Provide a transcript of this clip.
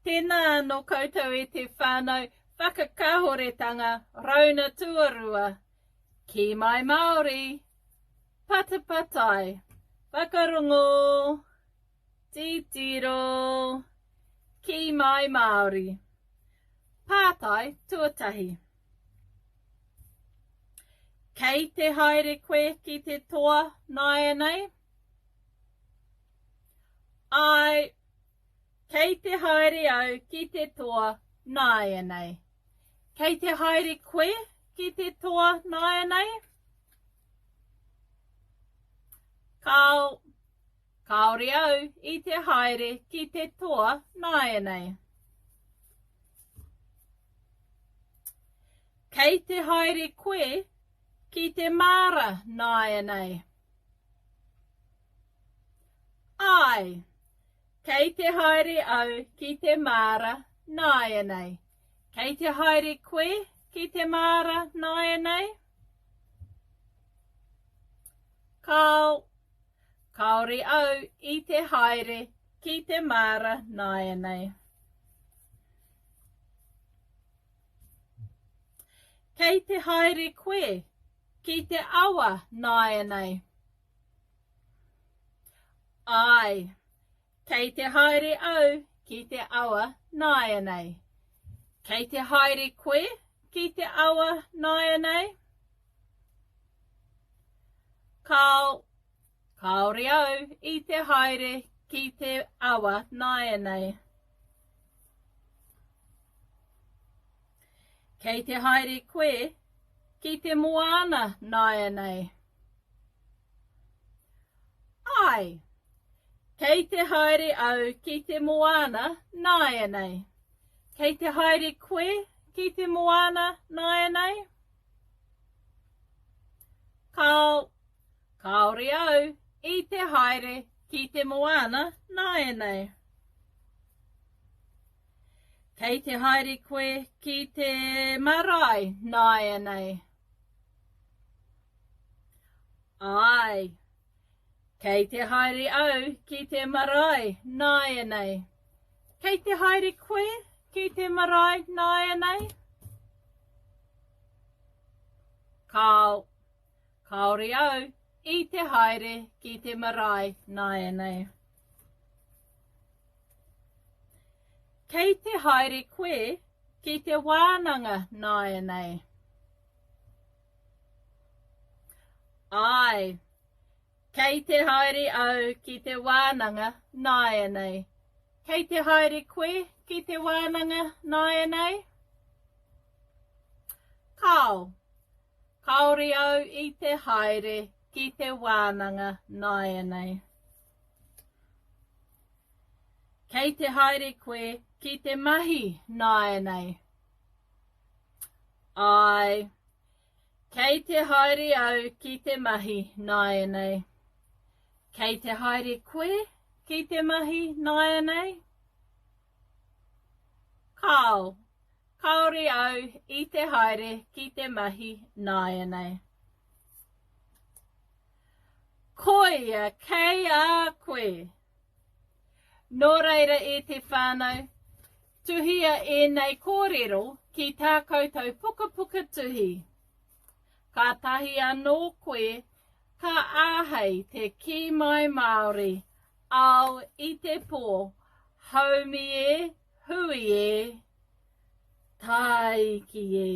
Tēnā anō koutou e te whānau whakakāhoretanga rauna tuarua. Kī mai Māori! Patapatai! Whakarongo! Titiro! Kī mai Māori! Pātai tuatahi. Kei te haere koe ki te toa nāianei? Āe, kei te haere au ki te toa nāianei. Kei te haere koe ki te toa nāianei? Kāo, kāore au i te haere ki te toa nāianei. Kei te haere koe ki te māra nāianei? Āe, kei te haere au ki te māra nāianei. Kei te haere koe ki te māra nāianei? Kāo, kāore au i te haere ki te māra nāianei. Kei te haere koe ki te awa nāianei? Āe, kei te haere au ki te awa nāianei. Kei te haere koe ki te awa nāianei? Kāo, kāore au i te haere ki te awa nāianei. Kei te haere koe ki te moana nāianei? Āe, kei te haere au ki te moana nāianei. Kei te haere koe ki te moana nāianei? Kāo, kāore au i te haere ki te moana nāianei. Kei te haere koe ki te marae nāianei? Āe, kei te haere au ki te marae nāianei. Kei te haere koe ki te marae nāianei? Kāo, kāore au i te haere ki te marae nāianei. Kei te haere koe ki te wānanga nāianei? Āe, kei te haere au ki te wānanga nāianei. Kei te haere koe ki te wānanga nāianei? Kāo, kāore au i te haere ki te wānanga nāianei. Kei te haere koe ki te mahi nāianei? Āe, kei te haere au ki te mahi nāianei. Kei te haere koe ki te mahi nāianei? Kāo, kāore au i te haere ki te mahi nāianei. Koia kei a koe! Nō reira e te whānau, tuhia ēnei kōrero ki tā koutou pukapuka tuhi. Kātahi anō koe ka āhei te kī mai Māori, ao i te pō, haumi e, hui e, tāiki e.